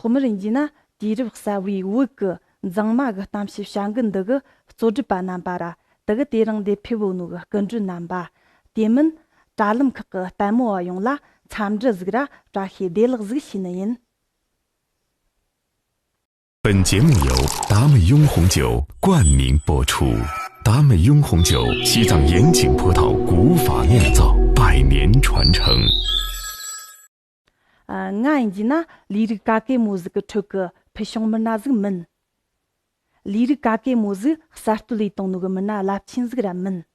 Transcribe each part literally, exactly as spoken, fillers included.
ཐོག་མར་ཡིན་གྱི་ན། དུས་རབས་གསར་བའི་བོད་ཀྱི་མཛངས་མ་གི་གཏམ་བཤད་བྱ་འགུལ་འདི་གི་གཙོ་སྒྲུབ་པ་རྣམ་པ་ར། དེ་གི་དེ་རིང་འདིར་ཕེབས་ཡོད་ནོ་གི་སྐུ་མགྲོན་རྣམ་པ། དེ་མིན་དྲ་ལམ་ཁག་གི་ལྟད་མོ་བ་ཡོངས་ལ་འཚམས་འདྲི་ཟིག་ར་བཀྲ་ཤིས་བདེ་ལེགས་ཟིག་ཞུས་ནི་ཡིན། 本节目由达美拥红酒冠名播出。达美拥红酒，西藏盐井葡萄古法酿造，百年传承。 ཨ། ང་ཡིན་གྱི་ན་ལས་རིགས་ག་གེ་མོ་ཟིག་གི་ཁྲོད་ཀྱི་ཕུལ་བྱུང་མི་སྣ་ཟིག་མིན། ལས་རིགས་ག་གེ་མོ་ཟིག་གསར་གཏོད་ལས་གཏོང་ནོ་གི་མི་སྣ་རླབས་ཆེན་ཟིག་ར་མིན།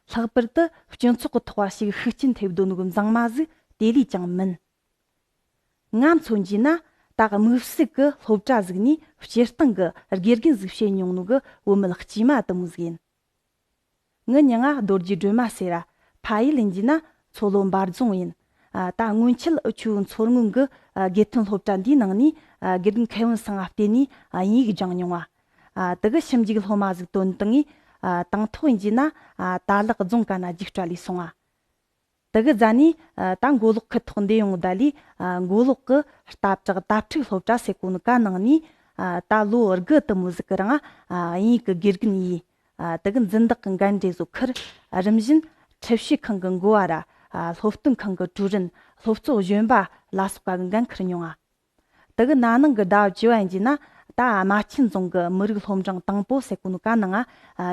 ལྷག་པར་དུ་སྤྱི་ཚོགས་ཀྱི་ཐོག་བ་ཞིག་ཤུགས་རྐྱེན་ཐེབས་སྡོད་ནོ་གི་མཛངས་མ་ཟིག་དེ་ལས་ཀྱང་མིན། ང་མཚོན་གྱི་ན་ད་དམིགས་བསལ་གྱི་སློབ་གྲྭ་ཟིག་ནས་སྤྱིར་བཏང་གི་དགེ་རྒན་ཟིག་བྱེད་མྱོང་ནོ་གི་བུད་མེད་དཀྱུས་མ་དེ་མོ་ཟིག་ཡིན། ངའི་མྱིང་ང་རྡོ་རྗེ་སྒྲོལ་མ་ཟེར་ར། ཕ་ཡུལ་ཡིན་གྱི་ན་མཚོ་ལྷོ་འབའ་རྫོང་ཡིན། ཨ། ད་སྔོན་ཆད་ཆུ་བོ་མཚོ་སྔོན་གྱི་ཨ་དགེ་ཐོན་སློབ་གྲྭ་འདིའི་ནང་ནས་ཨ་དགེ་རྒན་མཁས་དབང་ཚང་ང་བསྟེན་ནས་ཨ་དབྱིན་ཡིག་སྦྱངས་མྱོང་བ། ཨ། དེ་གི་ཞིབ་འཇུག་སློབ་མ་ཟིག་བཏོན་བཏང་ངས། ཨ། དང་ཐོག་ཡིན་གྱི་ན་ཨ་དར་ལག་རྫོང་དཀར་ན་རྒྱུགས་སྤྲད་ལས་སོང་ང་། དེ་གི་རྗེས་ནས་ཨ་ད་མགོ་ལོག་ཁུལ་ཐོག་འདིར་ཡོང་ད་ལས། ཨ། མགོ་ལོག་གི་ལྟ་བྲག་དྭ་ཕྲུག་སློབ་གྲྭ་ཟེར་གོ་ནོ་ག་ནང་ནས། ཨ། ད་ལོ་དགུ་དེ་མོ་ཟིག་གི་རིང་ཨ་དབྱིན་ཡིག་གི་དགེ་རྒན་ཡིས། ཨ། དེ་གི་འཛིན་བདག་གི་འགན་འདྲ་ཟིག་ཁུར། རིམ་བཞིན་ཁྲིད་བྱེད་ཁང་གི་འགོ་བ་ར། ཨ། སློབ་སྟོན་ཁང་གི་ཀྲུའུ་རིན། སློབ་གཙོ་གཞོན་པ་ལ་སོགས་པ་གི་འགན་ཁུར་མྱོང་ང་། དེ་གི་ན་ནིང་གི་ཟླ་བ་བཅུ་བ་ཡིན་གྱི་ན་ད་རྨ་ཆེན་རྫོང་གི་མི་རིགས་སློབ་འབྲིང་དང་པོ་ཟེར་གོ་ནོ་ག་ནང་ང་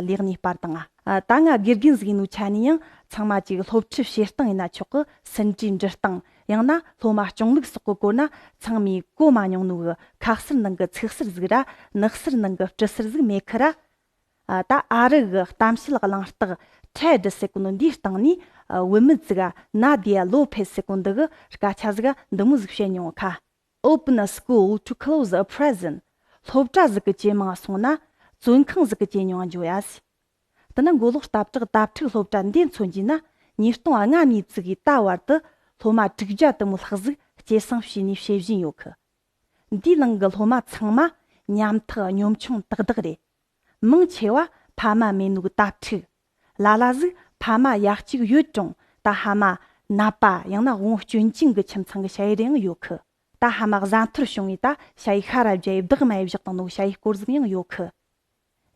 ལས་གནས་སྤར་བཏང་ང་། ཨ། ད་ང་དགེ་རྒན་ཟིག་ཡིན་ནོ་ཆ་ནས་ཡང་ཚང་མ་ཅིག་སློབ་ཁྲིད་བྱེད་སྟངས་ཡིན་ན་ཆོག་གི། ཟིན་བྲིས་འབྲི་སྟངས། ཡང་ན་སློབ་མ་སྐྱོང་ལུགས་སོགས་ཀྱི་སྐོར་ན་ཚང་མས་གོ་མ་མྱོང་ནོ་གི་ཁ་གསལ་ནང་གི་ཚིག་གསལ་ཟིག་ར། ནག་གསལ་ནང་གི་སྤྲི་གསལ་ཟིག་མེད་ཁི་ར། ཨ། ད་ཨ་རི་གི་གཏམ་བཤད་གླེང་སྟེགས་ཐེད་ཟེར་གོ་ནོ་འདིའི་སྟེང་ནས། ཨ། བུད་མེད་ཟིག་ག་ན་དི་ཡ་ལོ་ཕེ་ཟེར་གོ་འདི་གི་སྐད་ཆ་ཟིག་འདི་མོ་ཟིག་བཤད་མྱོང་ཁ། Open a school to close a prison. སློབ་གྲྭ་ཟིག་གི་ཇེ་མང་སོང་ན་བཙོན་ཁང་ཟིག་གི་ཇེ་ཉུང་འགྱོ་ཡ་ཟེར། དེ་ན་མགོ་ལོག་སྟབས་གྲགས་དྭ་ཕྲུག་སློབ་གྲྭ་འདི་མཚོན་གྱི་ན་ཉིས་སྟོང་ལྔ་ནས་བཙུགས་གི་ད་བར་དུ་སློབ་མ་དྲུག་བརྒྱ་དེ་མོ་ལྷག་ཟིག་སྐྱེད་སྲིང་བྱས་ནས་བྱེད་བཞིན་ཡོད་གི། འདིའི་ནང་གི་སློབ་མ་ཚང་མ་ཉམ་ཐག་གཉོམ་ཆུང་ཏག་ཏག་རེད། མང་ཆེ་བ་ཕ་མ་མེད་ནོ་གི་དྭ་ཕྲུག། ལ་ལ་ཟིག་ཕ་མ་ཡ་གཅིག་ཡོད་རུང་ད་ཕ་མ་ནད་པ་ཡང་ན་དབང་སྐྱོན་ཅན་གི་ཁྱིམ་ཚང་གི་ཞ་ཡི་རེ་ཡང་ཡོད་གི། ད་ཕ་མ་གཟའ་འཐོར་བྱུང་ངས་ད་ཞ་ཡི་ཤ་ར་བརྒྱབ་ཡས་བདག་མ་ཡས་བཞག་བཏང་ནོ་ཞ་ཡི་སྐོར་ཟིག་ཡང་ཡོད་གི།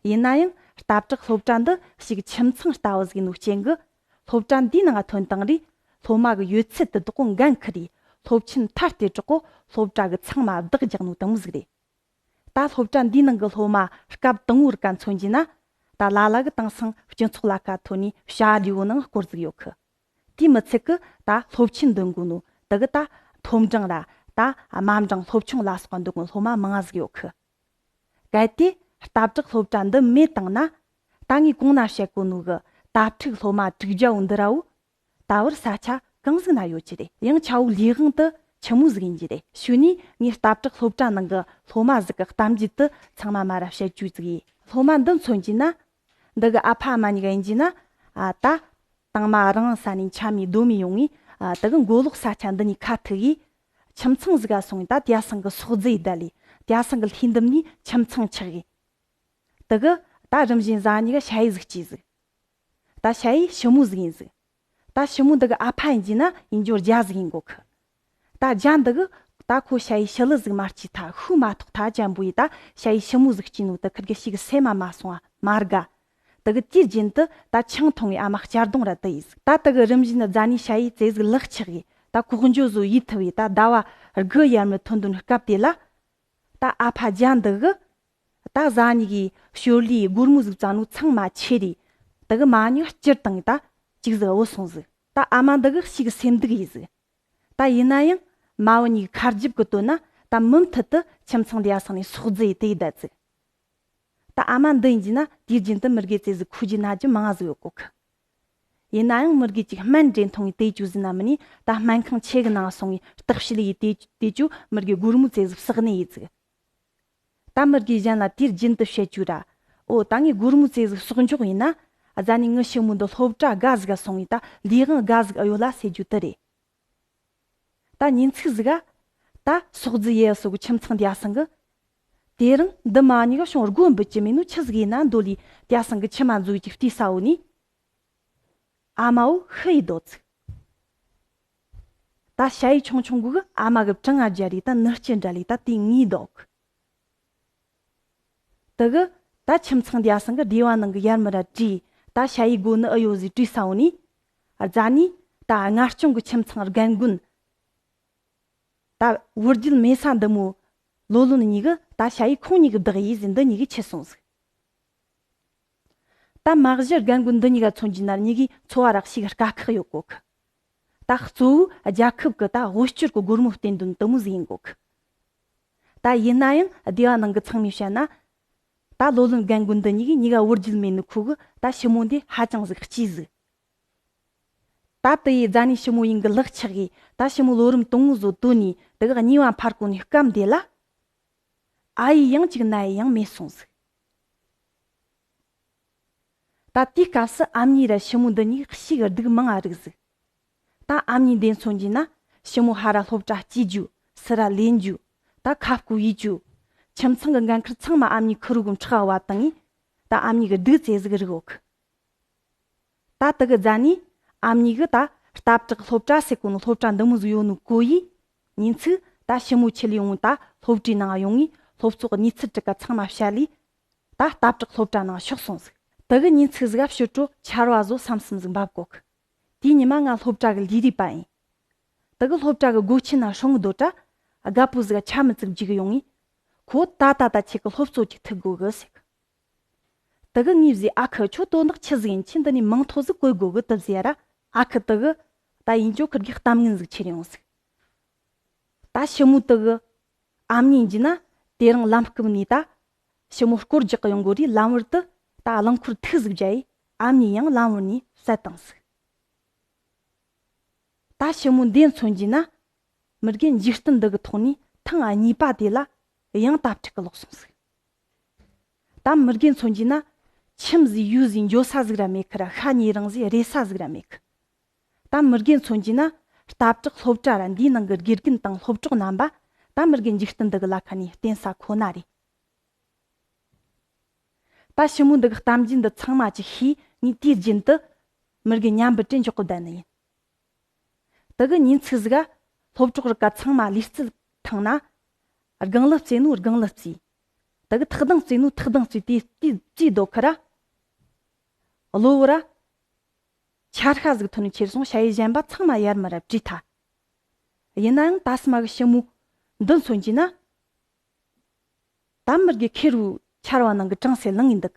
ཡིན་ན་ཡང་སྟབས་གྲགས་སློབ་གྲྭ་འདི་ཞིག་ཁྱིམ་ཚང་ལྟ་བུ་ཟིག་ཡིན་ནོ་རྐྱེན་གི། སློབ་གྲྭ་འདིའི་ནང་ཐོན་བཏང་རེས་སློབ་མ་གི་ཡོད་ཚད་དུ་བདག་པོ་འགན་ཁུར་རེས་སློབ་ཆེན་མཐར་དེ་གྲོགས་གོ་སློབ་གྲྭ་གི་ཚང་མ་བདག་རྒྱག་ནོ་དེ་མོ་ཟིག་རེད། ད་སློབ་གྲྭ་འདིའི་ནང་གི་སློབ་མ་སྐབས་དང་པོར་ག་མཚོན་གྱི་ན། ད་ལ་ལ་གི་དེང་སང་སྤྱི་ཚོགས་ལ་ཁ་ཐོན་ནས་བྱ་ལས་བོ་ནང་སྐོར་ཟིག་ཡོད་གི། དེ་མི་ཚད་གི་ད་སློབ་ཆེན་འདོན་དགོས་ནོ་དེ་གི་ད་མཐོ་འབྲིང་ར་ད་དམའ་འབྲིང་སློབ་ཆུང་ལ་སོགས་པ་འདོན་དགོས་སློབ་མ་མང་ང་ཟིག་ཡོད་གི། གལ་ཏེ་སྟབས་གྲགས་སློབ་གྲྭ་འདི་མེད་བཏང་ན། ད་ངས་གོང་ན་བཤད་གོ་ནོ་གི་དྭ་ཕྲུག་སློབ་མ་དྲུག་བརྒྱ་བོ་འདི་ར་བོ། ད་བར་ས་ཆ་གང་ཟིག་ན་ཡོད་ཀྱི་རེད། ཡང་ཆ་བོ་ལས་དབང་དུ་ཆི་མོ་ཟིག་ཡིན་གྱི་རེད། ཞུ་ནས་ངས་སྟབས་གྲགས་སློབ་གྲྭ་ནང་གི་སློབ་མ་ཟིག་གི་གཏམ་རྒྱུད་དུ་ཚང་མ་མ་ར་བཤད་བཅུག་ཟིག་ཡིན། སློབ་མ་འདི་མཚོན་གྱི་ན། འདི་གི་ཨ་ཕ་ཨ་མ་གཉིས་ཀ་ཡིན་གྱི་ན། ཨ། ད་དང་མ་རང་ས་ནས་ཆ་མེད་རྡོ་མེད་ཡོང་ངས། ཨ། དེ་གི་མགོ་ལོག་ས་ཆ་འདི་ནས་ཁ་ཐུག་གིས། ཁྱིམ་ཚང་ཟིག་ག་སོང་ངས་ད་དེ་སང་གི་སོག་རྫི་ཡི་ད་ལས་དེ་སང་གི་ལྷས་འདེམས་ནས་ཁྱིམ་ཚང་ཆགས་གིས། དེ་གི་ད་རིམ་བཞིན་གཟའ་གཉིས་ཀ་ཞ་ཡི་ཟིག་སྐྱེས་ཟིག་ད་ཞ་ཡི་ཞི་མོ་ཟིག་ཡིན་ཟིག་ད་ཞི་མོ་འདི་གི་ཨ་ཕ་ཡིན་གྱི་ན་ཡིན་འགྱོ་རྒྱ་ཟིག་ཡིན་གོ་གི། ད་རྒྱ་འདི་གི་ད་ཁོ་ཞ་ཡི་ཞི་ལི་ཟིག་མ་སྐྱེས་ཐ་ཤུགས་མ་ཐོགས་ཐ་ཅན་པོ་ཡི་ད་ཞ་ཡི་ཞི་མོ་ཟིག་སྐྱེས་ནོ་ད་ཁིར་གི་ཞིག་སེམས་མ་མ་སོང་བ་མ་དགའ། དེ་གི་དུས་རྒྱུན་དུ་ད་ཆང་འཐུང་བའི་ཨ་མ་གཅར་རྡུང་ར་དེ་ཡིས། ད་དེ་གི་རིམ་བཞིན་རྫ་ནི་ཞ་ཡི་ཙེ་ཟིག་ལག་ཆགས་ཡི་ད་ལྐོག་འགྱོ་བཟོ་ཡིད་ཐུབ་ཡི་ད་ཟླ་བ་དགུ་ཡར་མར་ཐོན་དོན་སྐབས་དེ་ལ། ད་ཨ་ཕ་རྒྱ་འདི་གི་ད་གཟའ་ཉི་གི་ཞོར་ལས་སྒོར་མོ་ཟིག་བཙལ་ནོ་ཚང་མ་ཆེ་རི། དེ་གི་མ་ཉི་སྤྱིར་བཏང་ད་ཅིག་ཟིག་བུད་སོང་ཟིག་ད་ཨ་མ་འདི་གི་ཞིག་སེམས་སྡུག་ཡི་ཟིག་ད་ཡིན་ན་ཡང་མ་བུ་གཉིས་ཁ་རྒྱབ་གི་དོན་ན་ད་མུ་མཐུད་དུ་ཁྱིམ་ཚང་འདི་ཡ་སང་ནས་སོག་རྫི་ཡི་དེ་ཡི་བསྡད་ཟིག་ད་ཨ་མ་འདི་ཡིན་གྱི་ན་དུས་རྒྱུན་དུ་མི་དགེ་ཙེ་ཟིག་ཁུ་རྒྱུ་ན་རྒྱུ་མང་ཟིག་ཡོད་གོ་གི། ཡིན་ན་ཡང་མི་དགེ་ཅིག་སྨན་འདྲེན་ཐོང་ཡི་དེ་ཅུ་ཟིན་ན་མི་ནི་ད་སྨན་ཁང་ཆེ་གི་ནང་སོང་ཡི་བརྟག་ཞིབ་ཡི་དེ་དེ་ཅུ་མི་དགེ་སྒོར་མོ་ཙེ་ཟིག་བསགས་ནི་ཡི་ཟིག་ད་མི་དགེ་གཞན་ལ་དུས་རྒྱུན་དུ་བཤད་རྒྱུ་ར། ཨོ་ད་ངས་སྒོར་མོ་ཙེ་ཟིག་གསོག་འཇོག་ཡིན་ན། ཨ་ཟ་ནི་ངི་ཞི་མོ་འདི་སློབ་གྲྭ་དགའ་ཟིག་ག་སོང་ཡི་ད་ལས་དབང་དགའ་ཟིག་ཨ་ཡོད་ལ་ཟེར་རྒྱུ་དེ་རེད། ད་ཉིན་ཚིག་ཟིག་ག་ད་སོག་རྫི་ཡེ་སོག་གི་ཁྱིམ་ཚང་དེ་ཡ་སང་གི་དེ་རིང་འདི་མ་ཉི་ག་བྱུང་སྒོ་འབུད་ཀྱི་མེད་ནོ་ཆི་ཟིག་ཡིན་ན་འདོད་ལི་དེ་ཡ་སང་གི་ཁྱི་མ་འཛུལ་གྱི་བལྟས་ས་འོ་ནི། ཨ་མའོ་ཤི་ཡི་དོ་ཚིག་ད་ཞ་ཡི་ཆུང་ཆུང་གུ་གི་ཨ་མ་གི་བྲང་ང་རྒྱ་རི་ད་ནུ་སྐྱི་འདྲ་ལི་ད་དེ་ངའི་འདོག། དེ་གི་ད་ཁྱིམ་ཚང་འདི་ཡ་སང་གི་སྡེ་བ་ནང་གི་ཡར་མི་ར་བྲིས། ད་ཞ་ཡི་སྒོ་ནི་ཨེ་ཡོད་ཟིག་བྲིས་ས་འོ་ནི། རྫ་ནི་ད་ལྔ་སྐྱོང་གི་ཁྱིམ་ཚང་རྒན་རྒོན། ད་བུ་རྒྱུད་མེད་ས་འདི་མོ་ལོ་ལོན་གཉིས་གི་ད་ཞ་ཡི་ཁོང་གཉིས་གི་བདག་ཡིས་ཟིན་འདི་གཉིས་གི་ཆི་སོང་ཟིག། ད་མ་གཞི་རྒན་རྒོན་འདི་གཉིས་ཀ་མཚོན་གྱི་ན་གཉིས་ཀའི་འཚོ་བ་རག་ཤིག་དཀའ་ཁག་ཡོད་གོ་གི། ད་གཙོ་བོ་རྒྱལ་ཁབ་གི་ད་དབུལ་སྐྱོར་གི་སྒོར་མོ་བསྟན་དོན་དུ་མོ་ཟིག་ཡིན་གོ་གི། ད་ཡིན་ན་ཡང་སྡེ་བ་ནང་གི་ཚང་མས་བཤད་ན། ད་ལོ་ལོན་རྒན་རྒོན་འདི་གཉིས་ཀྱིས་གཉིས་ཀ་བུ་རྒྱུད་མེད་ནི་ཁུ་གི་ད་ཞི་མོ་འདི་ཧ་ཅང་ཟིག་གཅེས་ཟིག། ད་དེ་ཡི་རྫ་ནི་ཞི་མོ་ཡིན་གི་ལག་ཆགས་གི་ད་ཞི་མོ་ལོ་རིམ་དང་བོ་བཟོ་དོ་ནི་དེ་ག་གཉིས་བ་འཕར་གོ་ནི་སྐམ་དེ་ལ། ཨ་ཡི་ཡང་གཅིག་ན་ཡི་ཡང་མེད་སོང་ཟིག། ད་དེའི་སྐབས་སུ་ཨ་མྱེས་ར་ཞི་མོ་འདི་གཉིས་ཤི་གི་སྡུག་མང་ང་རིག་ཟིག། ད་ཨ་མྱེས་འདི་མཚོན་གྱི་ན་ཞི་མོ་ཧ་ར་སློབ་གྲྭ་སྐྱེལ་རྒྱུ་སི་ར་ལེན་རྒྱུ། ད་ཁ་སྐུ་ཡིད་རྒྱུ། ཁྱིམ་ཚང་གི་འགན་ཁུར་ཚང་མ་ཨ་མྱེས་ཁུ་རུ་གུ་ཁྲག་བ་དང་ངི། ད་ཨ་མྱེས་གི་སྡུག་ཙེ་ཟིག་རིག་འོ་གི། ད་དེ་གི་རྫ་ནི་ཨ་མྱེས་གི་ད་ལྟ་བྲག་སློབ་གྲྭ་ཟེར་གོ་ནི་སློབ་གྲྭ་འདི་མོ་ཟིག་ཡོད་ནི་གོ་ཡི། ཉིན་ཚིག་ད་ཞི་མོ་ཆི་ལི་ཡོང་ད་སློབ་གྲྭའི་ནང་ཡོང་ངི་སློབ་ཚོགས་གཉིས་ཚུལ་དྲུག་ག་ཚང་མ་བཤད་ལི། ད་ལྟ་བྲག་སློབ་གྲྭ་ནང་ཤོག་སོང་ཟིག། དེ་གི་ཉིན་ཚིག་ཟིག་ག་ཕྱི་དྲོ་ཆར་བ་བཟོ་བསམ་བསམ་ཟིག་འབབ་གོ་གི། དེའི་ཉི་མ་ང་སློབ་གྲྭ་གི་ལས་རིགས་པ་ཡིན། དེ་གི་སློབ་གྲྭ་གི་སྒོ་ཆེན་ན་སྲུང་གི་སྡོད་གྲྭ་རྒད་པོ་ཟིག་ག་ཆ་མི་ཚིག་འཇིག་གི་ཡོང་ངི། ཁོ་ད་ད་ད་ཁྱེད་གི་སློབ་གཙོ་ཅིག་ཐུག་དགོ་གི་ཟེར་གི། དེ་གི་ངས་བཟས་ཨ་ཁུ་ཁྱོད་དོན་དག་ཆི་ཟིག་ཡིན་ཁྱེད་འདི་ནས་མིང་ཐོ་ཟིག་བཀོད་དགོ་གི་དེ་བཟས་ར། ཨ་ཁུ་དེ་གི་ད་ཡིན་ཅོ་ཁུར་གི་གཏམ་ངན་ཟིག་ཁྱེར་ཡོང་ཟིག། ད་ཞི་མོ་དེ་གི་ཨ་མྱེས་ཡིན་གྱི་ན་དེ་རིང་ལམ་སྐུབ་ནས་ད་ཞི་མོ་སྐོར་རྒྱག་གི་ཡོང་གོ་རེ་ལམ་བར་དུ་ད་རླངས་འཁོར་ཐུག་ཟིག་བརྒྱབ་ཡི་ཨ་མྱེས་ཡང་ལམ་བར་ནས་བསད་བཏང་ཟིག། ད་ཞི་མོ་འདི་མཚོན་གྱི་ན། མི་རྒན་འཇིག་རྟེན་འདི་གི་ཐོག་ནས་ཐེངས་གཉིས་པ་དེ་ལ་ཡང་དྭ་ཕྲུག་གི་ལོག་སོང་ཟིག། ད་མི་རྒན་མཚོན་གྱི་ན། ཁྱིམ་ཟིག་ཡུལ་ཟིག་འགྱོ་ས་ཟིག་ར་མེད་ཁི་ར་ཤ་ཉེ་རིང་ཟིག་རེ་ས་ཟིག་ར་མེད་ཁི། ད་མི་རྒན་མཚོན་གྱི་ན། ལྟ་བྲག་སློབ་གྲྭ་ར་འདིའི་ནང་གི་དགེ་རྒན་དང་སློབ་གྲོགས་རྣམ་པ། ད་མི་རྒན་འཇིག་རྟེན་འདི་གི་ལ་ཁ་ནས་བརྟེན་ས་ཁོ་ན་རེད། ད་ཞི་མོ་འདི་གི་གཏམ་རྒྱུད་འདི་ཚང་མ་ཅིག་ཤེས་ངས་དུས་རྒྱུན་དུ་མི་རྒན་མཉམ་པུ་དྲན་འཇོག་གི་བསྡད་ནི་ཡིན། དེ་གི་ཉིན་ཚིག་ཟིག་ག་སློབ་གྲོགས་རིགས་ག་ཚང་མ་ལུས་རྩལ་ཐང་ན། སྒང་ལ་རྩེ་ནོ་སྒང་ལ་རྩེ། དེ་གི་ཐག་དང་རྩེ་ནོ་ཐག་དང་རྩེ་དེ་དེ་རྩེ་རྡོ་ཁ་ར། གློ་བུ་ར། ཆར་ཤ་ཟིག་ཐོན་ནས་ཁྱེར་སོང་ཤ་ཡི་གཞན་པ་ཚང་མ་ཡར་མར་ར་བྲིས་ཐལ། ཡིན་ན་ཡང་ད་སི་མ་གི་ཞི་མོ་འདི་མཚོན་གྱི་ན། ད་མི་རྒན་ཁེར་བོ་ཆར་བ་ནང་གི་གྲང་སེ་ལངས་ཡིན་འདུག།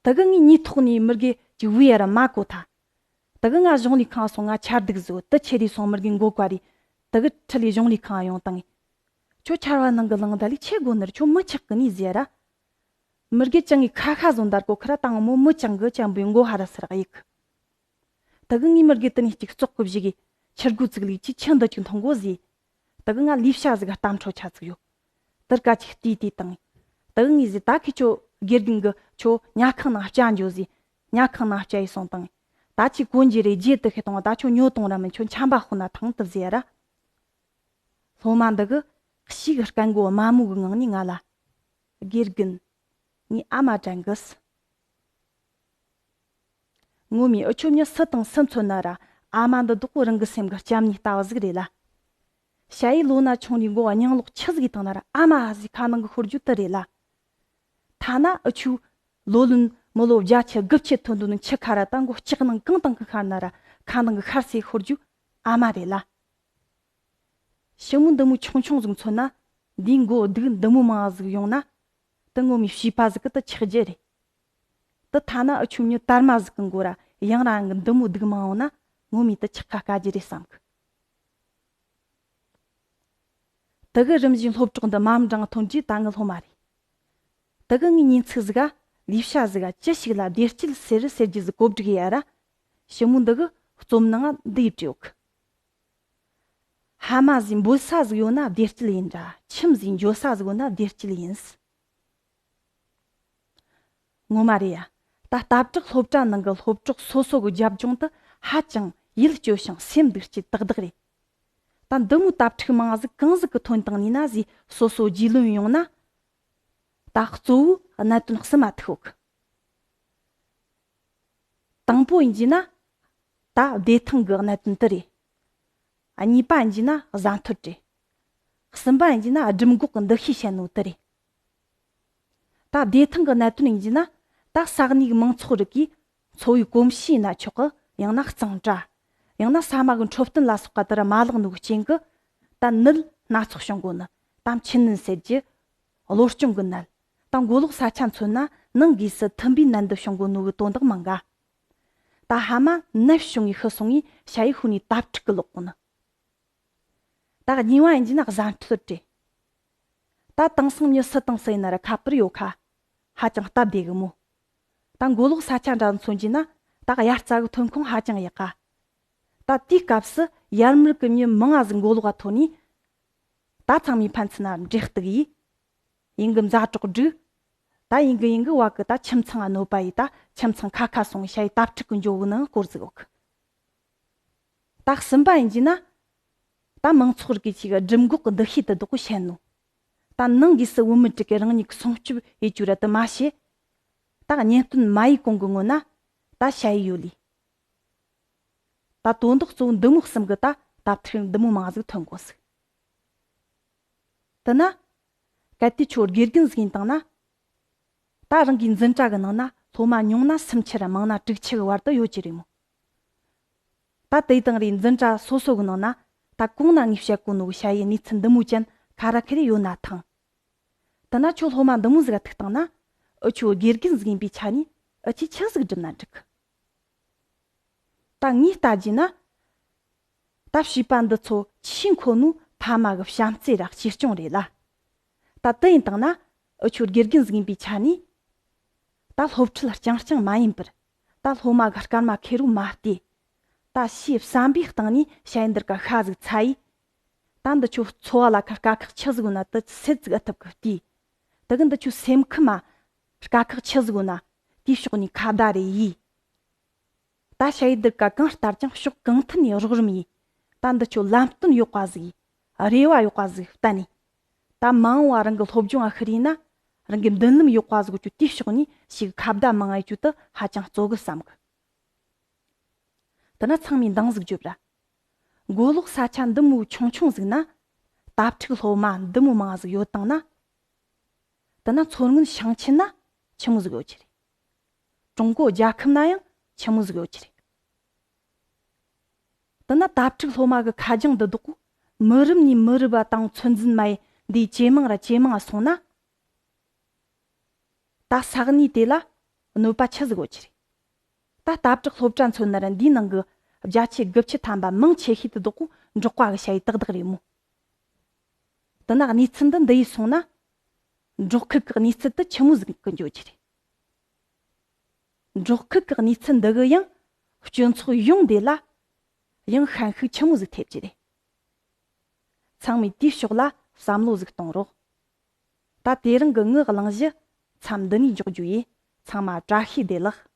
དེ་གི་ངའི་ཉིས་ཐོག་ནས་མི་རྒན་གྱི་བུ་ཡ་ར་མ་གོ་ཐལ། དེ་གི་ང་གཞུང་ལས་ཁང་སོང་ང་ཆར་སྡུག་བཟོ་དུ་ཆེ་རེ་སོང་མི་རྒན་མགོ་བཀའ་རེ། དེ་གི་ཁྲི་ལས་གཞུང་ལས་ཁང་ཡོང་དང་། ཁྱོད་ཆར་བ་ནང་གི་ལངས་ད་ལས་ཆེ་དགོ་ནར་ཁྱོད་མི་ཆག་གི་ནི་ཟེར་ར། མི་རྒན་ཅང་གི་ཁ་ཤ་བཟོ་འདར་གོ་ཁ་ར་དང་མོ་མི་ཅང་གི་ཅང་བུའི་མགོ་ཧ་ར་སར་གཡུག། དེ་གི་ངའི་མི་རྒན་དེ་ནས་གཅིག་བཙོག་གི་བཞི་གི་ཕྱིར་སྒོ་བཙུགས་ལས་ཀྱི་ཆུ་འདི་གཅིག་འཐུང་གོ་ཟིག། དེ་གི་ང་ལས་བྱ་ཟིག་གཏམ་འཕྲོ་ཆ་ཚིག་ཡོད། དེར་ཀ་ཅིག་བལྟས་དེ་དང་། དེ་གི་ངས་ཟིག་ད་ཁི་ཆོ་དགེ་རྒན་གི་ཆོ་ཉལ་ཁང་ནང་བསྐྱལ་འཇོག་ཟིག། ཉལ་ཁང་ནང་བསྐྱལ་ཡི་སོང་དང་། ད་ཅིག་གོན་རྒྱུ་རེ་རྗེས་དུ་ཤི་གཏོང་བ་ད་ཆོ་ཉོ་གཏོང་ར་མིན་ཆོ་འཆམ་པ་ཧོ་ན་ཐང་དུ་ཟེར་ར། སློབ་མ་འདི་གི་ཤི་གི་སྐད་མགོ་དམའ་མོ་གི་ངང་ནས་ང་ལ། དགེ་རྒན། ངའི་ཨ་མ་དྲན་གི་སི། ངོ་མའི་ཨུ་ཆོ་མྱི་སུ་དང་སུ་མཚོན་ན་ར་ཨ་མ་འདི་རྡོག་པོ་རང་གི་སེམས་ཀྱི་སྐྱབས་གནས་ལྟ་བུ་ཟིག་རེད་ལ། ཞ་ཡི་ལོ་ན་ཆུང་རིང་མགོ་སྙིང་ལོག་ཆི་ཟིག་བཏང་ན་ར་ཨ་མ་ཟིག་ཁ་ནང་གི་ཤོར་རྒྱུ་དེ་རེད་ལ། ཐ་ན་ཨུ་ཆོ་ལོ་ལོན་མི་ལོ་བརྒྱ་ཆ་དགུ་བཅུ་ཐོན་འདུག་ནི་ཆི་ཁ་ར་ད་མགོ་ལྕགས་ནང་གང་བཏང་གི་ཤར་ན་ར་ཁ་ནང་གི་ཤར་སེ་ཤོར་རྒྱུ་ཨ་མ་རེད་ལ། ཞི་མོ་འདི་མོ་ཆུང་ཆུང་ཟིག་མཚོན་ན། འདིའི་མགོ་སྡུག་འདི་མོ་མང་ཟིག་ཡོང་ན། དེ་ངོ་མའི་བྱིས་པ་ཟིག་གི་དེ་ཆགས་རྒྱུ་རེད། དེ་ཐ་ན་ཨུ་ཆུ་མྱི་དར་མ་ཟིག་གི་མགོ་ར་ཡང་རང་གི་འདི་མོ་སྡུག་མང་ཡོང་ན་ངོ་མའི་དེ་ཆགས་ཁ་དཀའ་རྒྱུ་རེད་བསམ་གི། དེ་གི་རིམ་བཞིན་སློབ་གྲོགས་འདི་མ་འབྲང་ཐོན་རྒྱུ་ད་ངི་སློབ་མ་རེད། དེ་གི་ངའི་ཉིན་ཚིག་ཟིག་ག་ལས་བྱ་ཟིག་ག་ཅི་ཞིག་ལ་བདེ་སྐྱིད་ཟེར་ཟེར་རྒྱུ་ཟིག་གོ་སྒྲིག་ཡ་ར། ཞི་མོ་འདི་གི་རྩོམ་ནང་འདི་ཡི་བྲིས་ཡོད་གི། ཕ་མ་ཟིག་འབོད་ས་ཟིག་ཡོད་ན་བདེ་སྐྱིད་ཡིན་འདྲ། ཁྱིམ་ཟིག་འགྱོ་ས་ཟིག་ཡོད་ན་བདེ་སྐྱིད་ཡིན། ངོ་མ་རེད་ཡ། ད་ལྟ་བྲག་སློབ་གྲྭ་ནང་གི་སློབ་གྲོགས་སོ་སོ་གི་རྒྱབ་ལྗོངས་དེ་ཧ་ཅང་ཡིད་སྐྱོ་ཞིང་སེམས་སྡུག་སྐྱེ་ཏག་ཏག་རེད། ད་འདི་མོ་དྭ་ཕྲུག་མང་ཟིག་གང་ཟིག་གི་ཐོན་བཏང་ནི་ན་ཟིག་སོ་སོ་རྒྱུས་ལོན་ཡོང་ན། ད་གཙོ་བོའི་གནད་དོན་གསུམ་མ་ཐུག་གི། དང་པོ་ཡིན་གྱི་ན། ད་བདེ་ཐང་གི་གནད་དོན་དེ་རེད། གཉིས་པ་ཡིན་གྱི་ན་གཟའ་འཐོར་རེད། གསུམ་པ་ཡིན་གྱི་ན་སྦྲུམ་འགོག་གི་འདུ་ཤེས་བཤད་ནོ་དེ་རེད། ད་བདེ་ཐང་གི་གནད་དོན་ཡིན་གྱི་ན། ད་ས་གནས་ཀྱི་མང་ཚོགས་རིགས་ཀྱིས་འཚོ་བའི་གོམས་གཤིས་ཡིན་ན་ཆོག་གི། ཡང་ན་གཙང་སྦྲ། ཡང་ན་ཟ་མ་གི་འཕྲོད་བསྟེན་ལ་སོགས་པ་དེ་ར་མ་བརླག་ནོ་གི་རྐྱེན་གྱིས། ད་ནད་སྣ་ཚོགས་བྱུང་གོ་ནི། ད་འཆི་ནད་ཟེར་རྒྱུ། གློ་གཅོང་གི་ནད། ད་མགོ་ལོག་ས་ཆ་མཚོན་ན་ནང་སྒོས་སུ་ཐུམ་པའི་ནད་འདི་བྱུང་གོ་ནོ་གི་དོན་དག་མང་ག། ད་ཕ་མ་ནད་བྱུང་བའི་ཤི་སོང་བའི་ཞ་ཡི་ཤུལ་ནས་དྭ་ཕྲུག་གི་ལོག་གོ་ནི། ད་གཉིས་པ་ཡིན་གྱི་ན་གཟའ་འཐོར་རེད། ད་དེང་སང་མྱི་སུ་དང་སུ་ཡིན་ན་ར་ཁ་པར་ཡོད་ཁ། ཧ་ཅང་སྟབས་བདེ་གི་མོ། ད་མགོ་ལོག་ས་ཆ་འདྲ་མཚོན་གྱི་ན། ད་དབྱར་རྩྭ་གི་ཐོན་ཁུངས་ཧ་ཅང་ཡག་ག། ད་དེའི་སྐབས་སུ་ཡར་མར་གི་མྱི་མང་ང་ཟིག་མགོ་ལོག་ག་ཐོན་ནས། ད་ཚང་མའི་ཕན་ཚུན་ན་འབྲེལ་གཏུག་ཡིས། ཡིན་གི་མཛའ་གྲོགས་སྒྲིག། ད་ཡིན་གི་ཡིན་གི་བ་གི་ད་ཁྱིམ་ཚང་ང་གནོད་པ་ཡིས། ད་ཁྱིམ་ཚང་ཁ་ཁ་སོང་ཞ་ཡི་དྭ་ཕྲུག་གི་འཇོ་བོ་ནང་སྐོར་ཟིག་འོག། ད་གསུམ་པ་ཡིན་གྱི་ན། ད་མང་ཚོགས་རིགས་ཀྱི་ཅིག་སྦྲུམ་འགོག་གི་འདུ་ཤེས་དེ་དག་གི་བཤད་ནོ། ད་ནང་སྒོས་སུ་བུད་མེད་རིགས་ཀྱི་རང་ཉིད་ཀྱི་སྲུང་སྐྱོབ་ཡེ་རྒྱུ་ར་དེ་མ་བྱེད། ད་གཉེན་སྟོན་མ་ཡི་གོང་གི་སྔོན་ན་ད་ཞ་ཡི་ཡོད་ལི། ད་དོན་དག་གཙོ་བོ་འདི་མོ་གསུམ་གི་ད་དྭ་ཕྲུག་འདི་མོ་མང་ཟིག་ཐོན་གོ་ཟིག། དེ་ན། གལ་ཏེ་ཁྱོད་དགེ་རྒན་ཟིག་ཡིན་བཏང་ན། ད་རང་གི་འཛིན་གྲྭ་གི་ནང་ན་སློབ་མ་ཉུང་ན་སུམ་ཅུ་ར་མང་ན་དྲུག་ཅུ་གི་བར་དུ་ཡོད་ཀྱི་རེད་མོ། ད་དེ་དང་རེས་འཛིན་གྲྭ་སོ་སོ་གི་ནང་ན། ད་གོང་ན་ངས་བཤད་གོ་ནོ་གི་ཞ་ཡི་གནས་ཚུལ་འདི་མོ་ཅན་ཁ་ར་ཁ་རེ་ཡོད་ན་ཐང་། དེ་ན་ཁྱོད་སློབ་མ་འདི་མོ་ཟིག་ག་ཐུག་བཏང་ན། འུ་ཆོ་དགེ་རྒན་ཟིག་ཡིན་པའི་ཆ་ནས་འུ་ཆོས་ཆི་ཟིག་སྒྲུབ་ན་འགྲིག་གི། ད་ངས་ལྟ་རྒྱུ་ན། ད་བྱིས་པ་འདི་ཚོ་ཆེས་མཁོ་ནོ་ཕ་མ་གི་བྱམས་བརྩེ་ར་གཅེས་སྐྱོང་རེད་ལ། ད་དེ་ཡིན་བཏང་ན་འུ་ཆོ་དགེ་རྒན་ཟིག་ཡིན་པའི་ཆ་ནས། ད་སློབ་ཁྲིད་རྐྱང་རྐྱང་མ་ཡིན་པར། ད་སློབ་མ་གི་སྐར་མ་ཁེར་རོ་མ་བལྟས། ད་ཞེ་བསམ་པའི་སྟེང་ནས་ཞ་ཡི་འདིར་ཀ་ཤ་ཟིག་ཚ་ཡིས། ད་འདི་ཆོ་འཚོ་བ་ལ་ཁ་དཀའ་ཁག་ཆི་ཟིག་ཡོད་ན་དེ་སེལ་ཟིག་ཨེ་ཐུབ་གི་བལྟས། དེ་གི་འདི་ཆོ་སེམས་ཁམས་མ་དཀའ་ཁག་ཆི་ཟིག་ཡོད་ན་དེའི་ཕྱོགས་ནས་ཁ་བརྡ་རེ་ཡིས། ད་ཞ་ཡི་འདིར་ཀ་གང་ལྟར་ཀྱང་ཕྱོགས་གང་ཐད་ནས་རོགས་རམ་ཡིས། ད་འདི་ཆོ་ལམ་སྟོན་ཡོད་པ་ཟིག་ཡིས། རེ་བ་ཡོད་པ་ཟིག་བསྟན་ནས། ད་མ་འོངས་པ་རང་གི་སློབ་སྦྱོང་ང་ཤི་རེ་ན། རང་གི་མདུན་ལམ་ཡོད་པ་ཟིག་ཆོ་དེའི་ཕྱོགས་ནས་ཞིག་ཁ་བརྡ་མང་ང་ཡེ་རྒྱུ་དེ་ཧ་ཅང་གཙོ་གི་བསམ་གི། དེ་ན་ཚང་མས་འདང་ཟིག་རྒྱོབ་ར། མགོ་ལོག་ས་ཆ་འདི་མོ་ཆུང་ཆུང་ཟིག་ན། དྭ་ཕྲུག་སློབ་མ་འདི་མོ་མང་ཟིག་ཡོད་བཏང་ན། དེ་ན་མཚོ་སྔོན་ཞིང་ཆེན་ན་ཆི་མོ་ཟིག་ཡོད་ཀྱི་རེད། ཀྲུང་གོ་རྒྱལ་ཁབ་ན་ཡང་ཆི་མོ་ཟིག་ཡོད་ཀྱི་རེད། དེ་ན་དྭ་ཕྲུག་སློབ་མ་གི་ཁ་རྒྱང་འདི་དག་གོ། མི་རབས་ནས་མི་རབས་བ་དང་ཚོད་འཛིན་མ་ཡི་འདི་ཇེ་མང་ར་ཇེ་མང་ང་སོང་ན། ད་ས་གནས་དེ་ལ་གནོད་པ་ཆི་ཟིག་ཡོད་ཀྱི་རེད། ད་དྭ་ཕྲུག་སློབ་གྲྭ་མཚོན་ན་ར་འདིའི་ནང་གི་བརྒྱ་ཆ་དགུ་བཅུ་ཐམ་པ་མང་ཆེ་ཤོས་དེ་དག་གོ་འབྲོག་པ་གི་ཞ་ཡི་ཏག་ཏག་རེད་མོ། དེ་ན་གནས་ཚུལ་འདི་འདི་ཡིས་སོང་ན། འབྲོག་ཁུལ་གི་གནས་ཚུལ་དེ་ཆི་མོ་ཟིག་གི་འགྱོ་རྒྱུ་རེད། འབྲོག་ཁུལ་གི་གནས་ཚུལ་འདི་གི་ཡང་སྤྱི་ཚོགས་ཡོངས་དེ་ལ་ཡང་ཤན་ཤུགས་ཆི་མོ་ཟིག་ཐེབས་རྒྱུ་རེད། ཚང་མས་དེའི་ཕྱོགས་ལ་བསམ་བློ་ཟིག་གཏོང་རོགས། ད་དེ་རིང་གི་ངའི་གླེང་གཞི་མཚམས་འདི་ནས་འཇོག་རྒྱུ་ཡིན། ཚང་མ་བཀྲ་ཤིས་བདེ་ལེགས།